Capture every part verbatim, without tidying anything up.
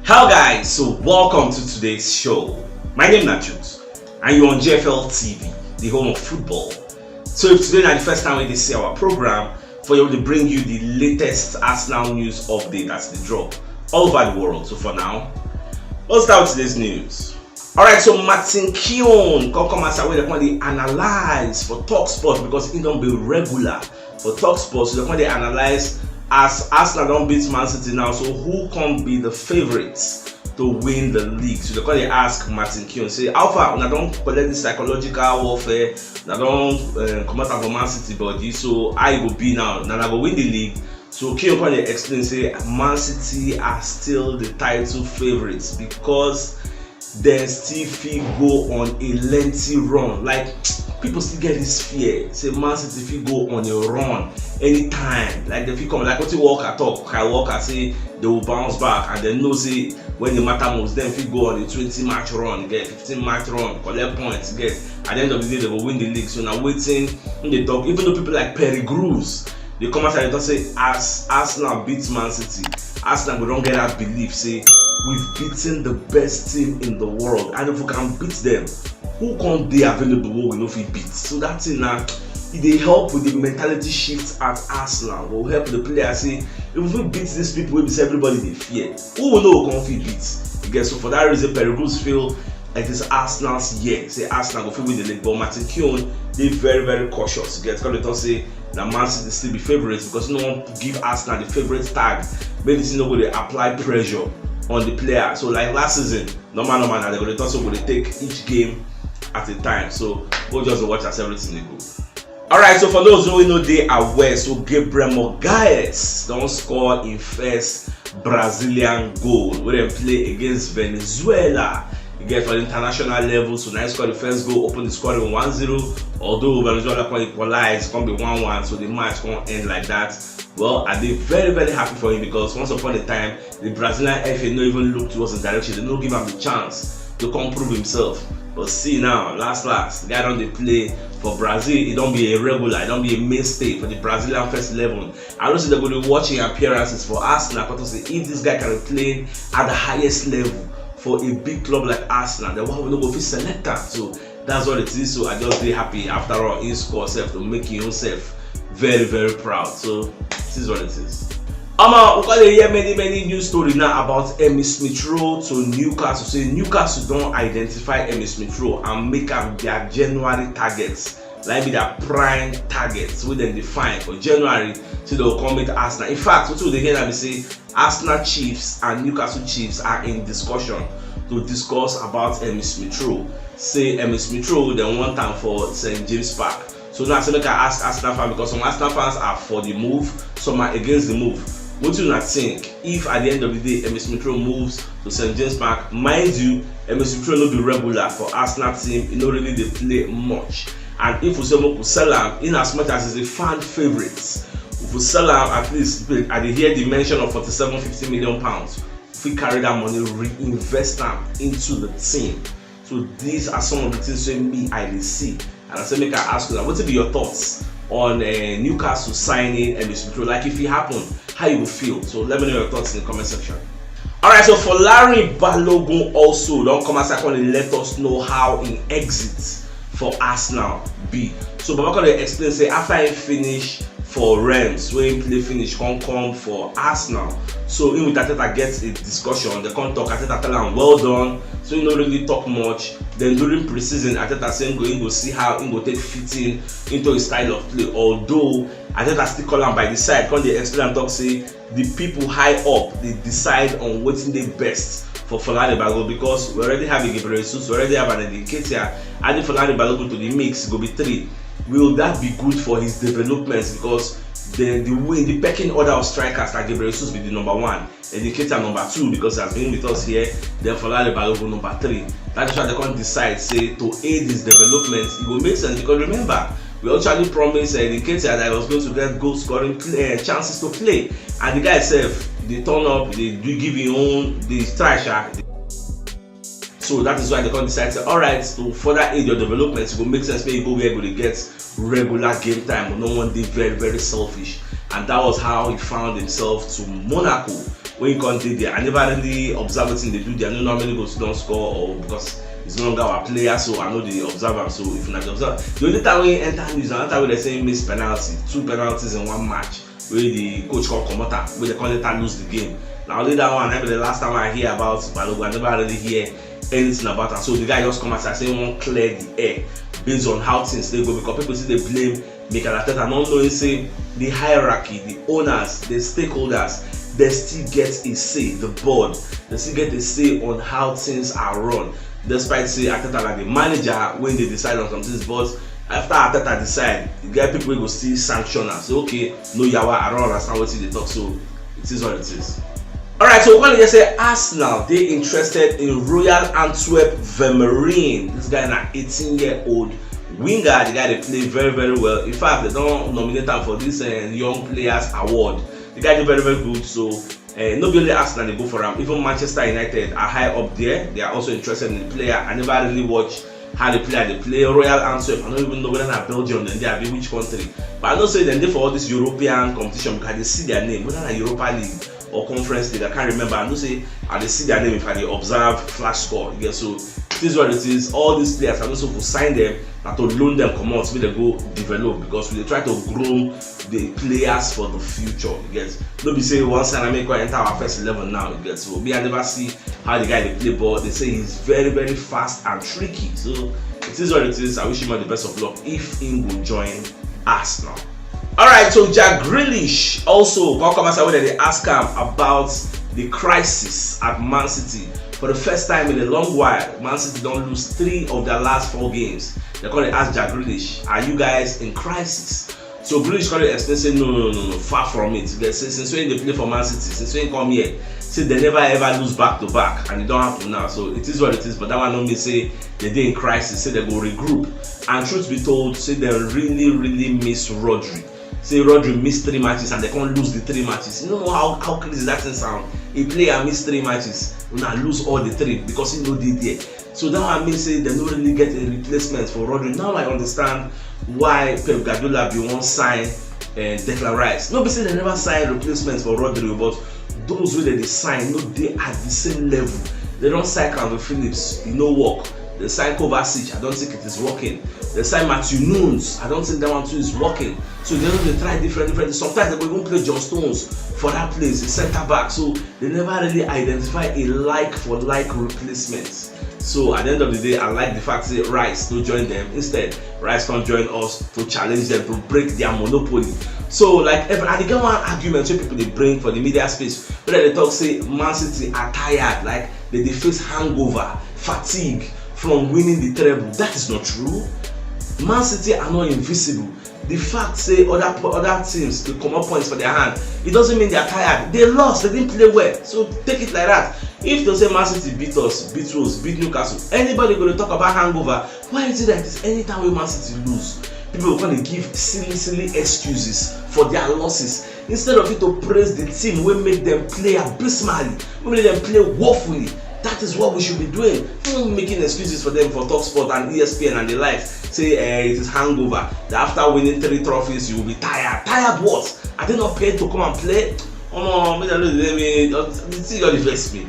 Hello guys, so welcome to today's show. My name is Nachut and you're on G F L T V, the home of football. So if today is the first time you see our program, for you to bring you the latest Arsenal news update as they drop all over the world. So for now, let's start with today's news. Alright, so Martin Keown come come as I will come dey analyze for Talk Sport because he don't be regular for Talk Sport. So they come dey analyze as Arsenal don't beat Man City now. So who can be the favorites to win the league? So they come dey ask Martin Keown say, how far una don collect the psychological warfare? Una don uh, come out for Man City body. So I go be now. Now I go win the league. So Keown come dey explain say Man City are still the title favorites because dem still fit go on a lengthy run. Like, people still get this fear say Man City fit go on a run anytime. Like, they fit come, like wetin Walker talk, Kyle Walker say they will bounce back, and they know say when the matter moves, dem fit go on a twenty match run, get fifteen match run, collect points, get at the end of the day they go win the league. So now waiting in the talk, even though people like Perry Groves they come outside and talk say as Arsenal beat Man City, Arsenal go don get that belief say we've beaten the best team in the world, and if we can beat them, who can dey available wey we no fit beat? So that thing na e dey help with the mentality shift at Arsenal. Go help the player say if we beat these people wey be say everybody dey fear, who we no go come fit beat? You get? So for that reason, Perry Groves feel like this Arsenal's year. Say Arsenal go fit win the league, but Martin Keown dey very very cautious. You get? Come dey talk say na Man City still be favourites because no one give Arsenal the favourite tag. Make this no go dey apply pressure on the player. So like last season, normal normal na they go dey talk say we go dey take each game at a time. So go just dey watch as everything dey go. Alright, so for those who no dey aware, so Gabriel Magalhaes don score im first Brazilian goal wey dem play against Venezuela. E get for the international level, so na im score the first goal, open the scoring one zero. Although Venezuela come equalize, come be one one, so the match come end like that. Well, I dey very very happy for him because once upon a time, the Brazilian F A no even look towards his direction. They no give am the chance to come prove himself. But see now, last last, the guy don dey play for Brazil. He don be a regular, he don be a mainstay for the Brazilian first eleven. I know say they go dey watch him appearances for Arsenal, but say if this guy can play at the highest level for a big club like Arsenal, then why we no go fit select am? So that's what it is. So I just dey happy. After all, he score sef to make him own sef very very proud. So this is what it is. Omo, we come dey hear many many news story now about Emile Smith Rowe to Newcastle. Say Newcastle don identify Emile Smith Rowe and make am their January target. Like be their prime target wey dem dey find for January. Say they go come meet Arsenal. In fact, wetin we dey hear now be say Arsenal chiefs and Newcastle chiefs are in discussion to discuss about Emile Smith Rowe. Say Emile Smith Rowe dem want am for Saint James Park. So now I say make I ask Arsenal fans, because some Arsenal fans are for the move, some are against the move. Wetin una think if at the end of the day Emile Smith Rowe moves to Saint James Park? Mind you, Emile Smith Rowe no be regular for Arsenal team. He no really dey play much. And if we say make we sell am, in as much as he's a fan favourite, if we sell am, at least I dey hear the mention of forty-seven, fifty million pounds. If we carry that money, reinvest am into the team. So these are some of the things wey me I dey see. And I say make I ask you, wetin be your thoughts on uh, Newcastle signing Emile Smith Rowe? Like, if it happen, how you go feel? So let me know your thoughts in the comment section. Alright, so Folarin Balogun also don come outside come dey let us know how im exit for Arsenal be. So Baba come dey explain say after im finish for Reims, wey im play finish come come for Arsenal. So im with Arteta get a discussion, dem come talk, Arteta tell am well done, so im no really talk much. Then during pre-season, Arteta say im go, im go see how im go take fit in into his style of play, although Arteta still call am by the side, come dey explain am talk say the people high up dey decide on wetin dey best for Folarin Balogun, because we already have a Gabriel Jesus, we already have an Eddie Nketiah, adding Folarin Balogun to the mix go be three. Will that be good for his development? Because the the way the pecking order of strikers, like, Gabriel Jesus be the number one, Eddie Nketiah number two, because he has been with us here. Then Folarin Balogun number three. That is why they come decide say to aid his development, it go make sense, because remember, we actually promised uh, Eddie Nketiah that he was going to get goal scoring play, uh, chances to play, and the guy sef dey turn up, dey do give him own, dey try sha. So that is why they come decide say, alright, to further aid your development, e go make sense make you go where you go dey get regular game time. We no wan dey very very selfish, and that was how he found himself to Monaco. When you come dey there, I never really observe wetin dey do there. I no know how many goals he don score, or because he's no longer our player, so I no dey observe am. So if una dey observe, the only time wey he enter news na that time wey dem say he miss penalty, two penalties in one match, wey the coach come comot am, wey dem come later lose the game. Na only that one, na be the last time I hear about Balogun. I never really hear anything about am. So the guy just come outside say he wan clear the air based on how things dey go, because people still dey blame Mikel Arteta, not knowing say the hierarchy, the owners, the stakeholders, they still get a say. The board, they still get a say on how things are run. Despite say Arteta na the manager wey dey decide on some things, but after Arteta decide, you get people wey go still sanction am. Say, okay, no yawa, I don't understand wetin you dey talk. So it is what it is. Alright, so we wan hear say Arsenal dey interested in Royal Antwerp Vermaeren. This guy na eighteen year old winger. The guy dey play very, very well. In fact, dem don nominate am for this uh, young players award. The guy dey very, very good. So uh, no be only Arsenal dey go for am. Even Manchester United are high up there. They are also interested in the player. I never really watch how the player dey play. Royal Antwerp, I no even know whether na Belgium dem dey, abi which country. But I know say dem dey for all this European competition because I dey see their name, whether na Europa League or Conference League, I can't remember. I know say I dey see their name if I dey observe Flash Score. You get? So it is what it is. All these players, I no suppose sign them, na to loan them comot, make dem go develop, because we dey try to groom the players for the future. You get? No be say we wan sign am make e come enter our first eleven now. You get? So me, I never see how the guy dey play ball. They say he's very, very fast and tricky. So it is what it is. I wish him all the best of luck if he go join Arsenal. Alright, so Jack Grealish also come come outside wey dem dey ask am about the crisis at Man City. For the first time in a long while, Man City don lose three of their last four games. Dem come dey ask Jack Grealish, are you guys in crisis? So Grealish come dey explain say no, no, no, no, far from it. Dem say since when he dey play for Man City, since when he come here, say dem never ever lose back to back, and e don happen now. So it is what it is, but that one no mean say dem dey in crisis, say dem go regroup. And truth be told, say dem really, really miss Rodri. Say Rodri miss three matches and dem come lose the three matches. You no know how, how crazy that thing sound. A player miss three matches, una lose all the three because he no dey there. So that one mean say dem no really get a replacement for Rodri. Now I understand why Pep Guardiola bin wan sign uh, Declan Rice. No be say dem never sign replacement for Rodri, but those wey dem dey sign no dey at the same level. Dem don sign Kalvin Phillips, e no work. Dem sign Kovacic, I don't think it is working. Dem sign Matthew Nunes, I don't think that one too is working. So dem no dey try different, different. Sometimes dem go even play John Stones for that place, the centre back. So dem never really identify a like for like replacement. So at the end of the day, I like the fact say Rice no join them. Instead, Rice come join us to challenge them, to break their monopoly. So like, if, and e get one argument wey people dey bring for the media space, where dem dey talk say Man City are tired, like dem dey face hangover, fatigue from winning the treble. That is not true. Man City are not invisible. The fact say other po- other teams dey comot points for their hand, it doesn't mean they are tired. They lost, dem didn't play well. So take it like that. If to say Man City beat us, beat Wolves, beat Newcastle, anybody go dey talk about hangover. Why is it that it's anytime wey Man City lose, people go come dey give silly, silly excuses for their losses, instead of you to praise the team wey make dem play abysmally, wey make dem play woefully? That is what we should be doing. Not making excuses for them for Talk Sport and E S P N and the likes. Say eh, it is hangover. That after winning three trophies, you will be tired. Tired what? Are they not paid to come and play? Omo, make dem no dey me. The thing just dey vex me.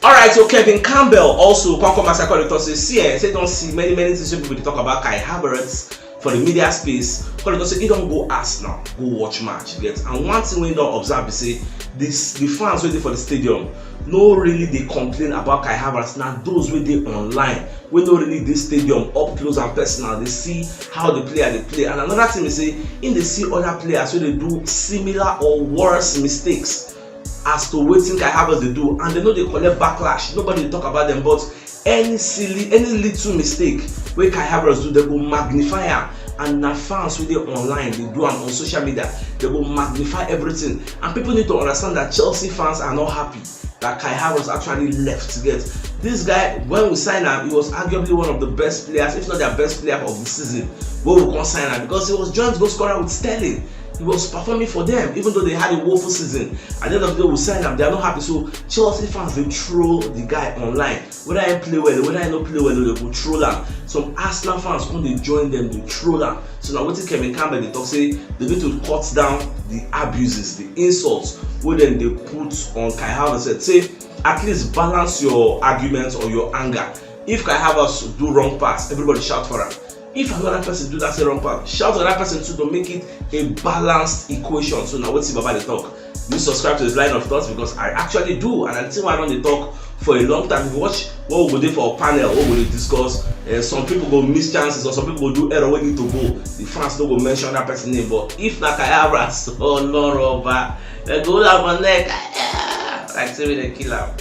Alright, so Kevin Campbell also come come outside come dey talk say, see eh, say don see many, many things wey people dey talk about Kai Havertz for the media space. Come dey talk say he don go Arsenal, go watch match, you get? And one thing wey he don observe be say this, the fans wey dey for the stadium no really dey complain about Kai Havertz. Na those wey dey online, wey no really dey stadium up close and personal, dey see how the player dey play. And another thing be say he dey see other players wey dey do similar or worse mistakes as to wetin Kai Havertz dey do, and dem no dey collect backlash. Nobody dey talk about them, but any silly, any little mistake wey Kai Havertz do, dem go magnify am. And na fans wey dey online dey do am on social media, dem go magnify everything. And people need to understand that Chelsea fans are not happy that Kai Havertz actually left to get this guy. When we sign am, he was arguably one of the best players, if not their best player of the season. Wey we come sign am because he was joint goal scorer with Sterling. He was performing for them, even though they had a woeful season. At the end of the day, we signed them. They are not happy. So Chelsea fans, they troll the guy online. Whether he play well, whether he not play well, they go troll him. Some Arsenal fans come, they join them, they troll him. So now what Kevin Campbell they talk say they need to cut down the abuses, the insults, where then they put on Kai Havertz. Say at least balance your arguments or your anger. If Kai Havertz do wrong pass, everybody shout for him. If another person do that same wrong pass, shout for that person too to make it a balanced equation. So now what's Baba the talk? You subscribe to his line of thoughts because I actually do, and I think I don't talk for a long time. If you watch what we go do for a panel, what we go discuss, uh, some people go miss chances or some people go do error wey need to go. The fans no go mention that person name, but if na Kai Havertz or Loroba, they go down for neck. Ah, like say we dey kill am.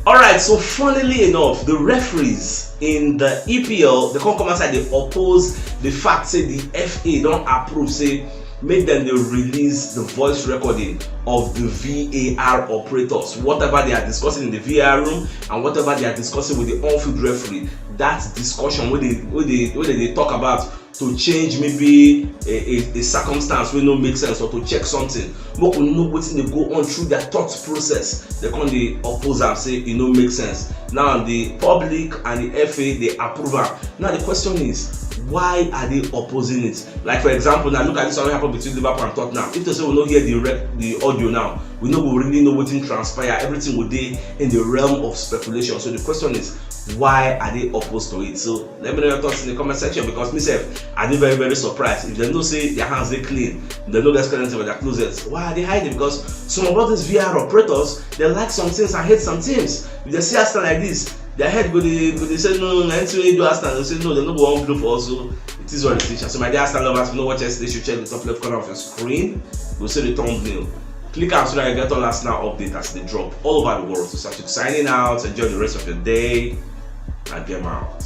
All right, so funnily enough, the referees in the E P L, they come come outside, they oppose the fact say the F A don't approve say make them they release the voice recording of the V A R operators, whatever they are discussing in the V A R room and whatever they are discussing with the on-field referee. That discussion where they where they where they talk about to change maybe a, a, a circumstance wey no make sense or to check something, make we know wetin dey go on through their thought process. They come dey oppose am say e no make sense. Now the public and the F A dey approve am. Now the question is, why are they opposing it? Like for example, now look at this one wey happen between Liverpool and Tottenham. If they say we no hear the rec the audio now, we no go really know wetin transpire. Everything go dey in the realm of speculation. So the question is, why are they opposed to it? So let me know your thoughts in the comment section, because myself, I dey very very surprised. If they know say their hands dey clean, they no get anything with their closets, why are they hiding? Because some of all these V R operators, they like some things and hate some things. If they see Arsenal like this, their head go dey go dey say no, no, anything wey do Arsenal, they say no, they no go wan blow for us. So it is what it is. So my dear Arsenal lovers, if you no watch yesterday, you should check the top left corner of your screen. Go see the thumbnail. Click am so that you get all Arsenal update as they drop all over the world. So Sachik signing out. Enjoy the rest of your day. I get out.